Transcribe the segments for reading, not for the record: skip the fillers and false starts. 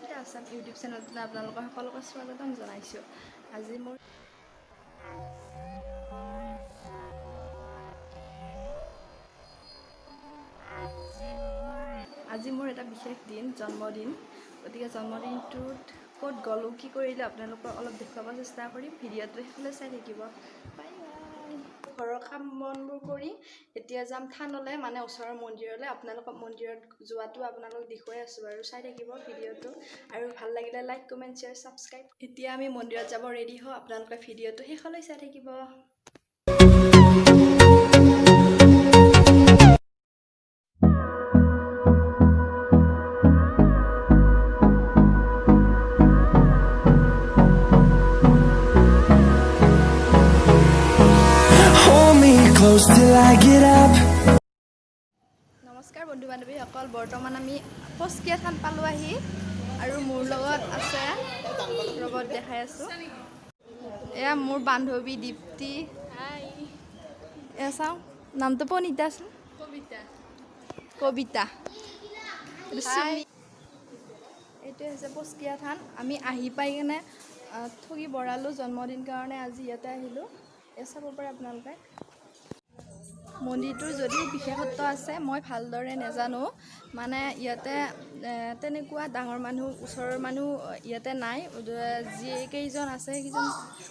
Sushmita Assam YouTube চেনেলটোত আপোনালোকৰ সকলোকে স্বাগতম জনাইছোঁ। আজি মোৰ এটা বিশেষ দিন, জন্মদিন। গতিকে জন্মদিনটোত ক'ত গ'লোঁ, কি কৰিলোঁ আপোনালোকক অলপ দেখুৱাব চেষ্টা কৰিম। ভিডিঅ'টো শেষলৈ চাই থাকিব। Bye bye. ঘৰৰ কাম বনবোৰ কৰি এতিয়া যাম থানলৈ, মানে ওচৰৰ মন্দিৰলৈ। আপোনালোকক মন্দিৰত যোৱাটো আপোনালোক দেখুৱাই আছোঁ বাৰু, চাই থাকিব ভিডিঅ'টো। আৰু ভাল লাগিলে লাইক, কমেণ্ট, শ্বেয়াৰ, ছাবস্ক্ৰাইব। এতিয়া আমি মন্দিৰত যাব ৰেডি হওঁ, আপোনালোকে ভিডিঅ'টো শেষলৈ চাই থাকিব। Hold me close till I get up. নমস্কাৰ বন্ধু বান্ধৱীসকল, বৰ্তমান আমি পচকীয়া থান পালোঁ আহি আৰু মোৰ লগত আছে, ৰবত দেখাই আছোঁ, এয়া মোৰ বান্ধৱী দীপ্তি। এয়া চাওঁ, নামটো পনীতা আছিল, কবিতা। এইটো চুমি। এইটোৱে হৈছে পচকীয়া থান। আমি আহি পাই কেনে ঠগি বৰালোঁ জন্মদিন কাৰণে আজি ইয়াতে আহিলোঁ। এয়া চাব পাৰে আপোনালোকে। মন্দিৰটোৰ যদিও বিশেষত্ব আছে মই ভালদৰে নাজানো, মানে ইয়াতে তেনেকুৱা ডাঙৰ মানুহ, ওচৰৰ মানুহ ইয়াতে নাই। যিকেইজন আছে সেইকেইজন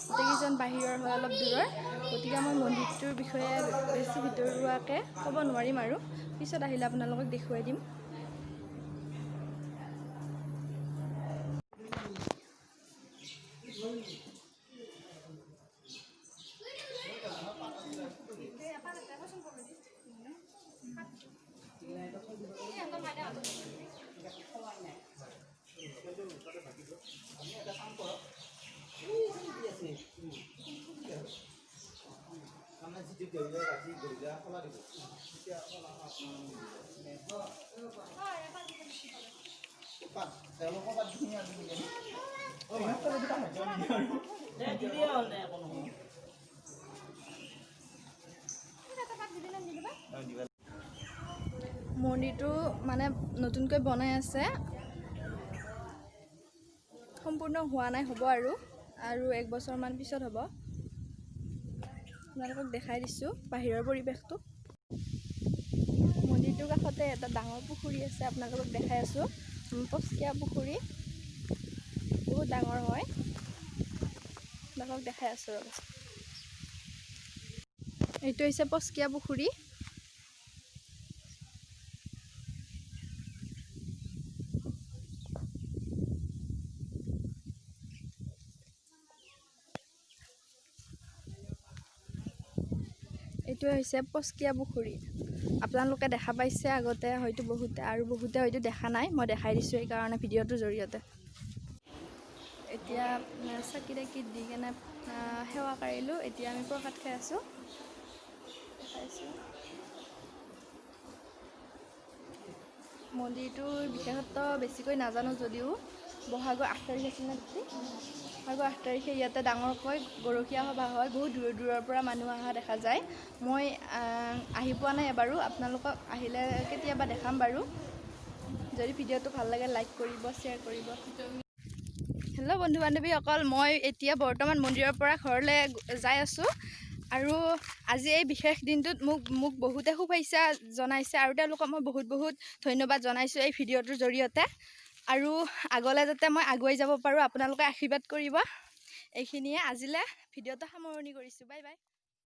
গোটেইকেইজন বাহিৰৰ হয়, অলপ দূৰৰ। গতিকে মই মন্দিৰটোৰ বিষয়ে বেছি ভিতৰুৱাকৈ ক'ব নোৱাৰিম আৰু পিছত আহিলে আপোনালোকক দেখুৱাই দিম। মন্দিৰটো মানে নতুনকৈ বনাই আছে, সম্পূৰ্ণ হোৱা নাই, হ'ব আৰু আৰু এক বছৰমান পিছত হ'ব। আপোনালোকক দেখাই দিছোঁ বাহিৰৰ পৰিৱেশটো। মন্দিৰটোৰ কাষতে এটা ডাঙৰ পুখুৰী আছে, আপোনালোকক দেখাই আছোঁ। পচকীয়া পুখুৰী, বহুত ডাঙৰ হয়, আপোনালোকক দেখাই আছোঁ ৰ'ব। এইটো হৈছে পচকীয়া পুখুৰী। এইটো হৈছে পচকীয়া পুখুৰী। আপোনালোকে দেখা পাইছে আগতে হয়তো বহুতে, আৰু বহুতে হয়তো দেখা নাই, মই দেখাই দিছোঁ সেইকাৰণে ভিডিঅ'টোৰ জৰিয়তে। এতিয়া চাকি তাকি দি কেনে সেৱা কাঢ়িলোঁ, এতিয়া আমি প্ৰসাদ খাই আছোঁ, দেখাইছোঁ। মন্দিৰটোৰ বিশেষত্ব বেছিকৈ নাজানো যদিও বহাগৰ 8 তাৰিখ আছিল নে দীপ্তি? বহাগৰ 8 তাৰিখে ইয়াতে ডাঙৰকৈ গৰখীয়া সভা হয়, বহুত দূৰ দূৰৰ পৰা মানুহ অহা দেখা যায়। মই আহি পোৱা নাই এবাৰো, আপোনালোকক আহিলে কেতিয়াবা দেখাম বাৰু। যদি ভিডিঅ'টো ভাল লাগে লাইক কৰিব, শ্বেয়াৰ কৰিব। হেল্ল' বন্ধু বান্ধৱীসকল, মই এতিয়া বৰ্তমান মন্দিৰৰ পৰা ঘৰলৈ যাই আছোঁ। আৰু আজি এই বিশেষ দিনটোত মোক বহুতে শুভেচ্ছা জনাইছে আৰু তেওঁলোকক মই বহুত বহুত ধন্যবাদ জনাইছোঁ এই ভিডিঅ'টোৰ জৰিয়তে। আৰু আগলৈ যাতে মই আগুৱাই যাব পাৰোঁ আপোনালোকে আশীৰ্বাদ কৰিব। এইখিনিয়ে আজিলৈ ভিডিঅ'টো সামৰণি কৰিছোঁ। Bye bye.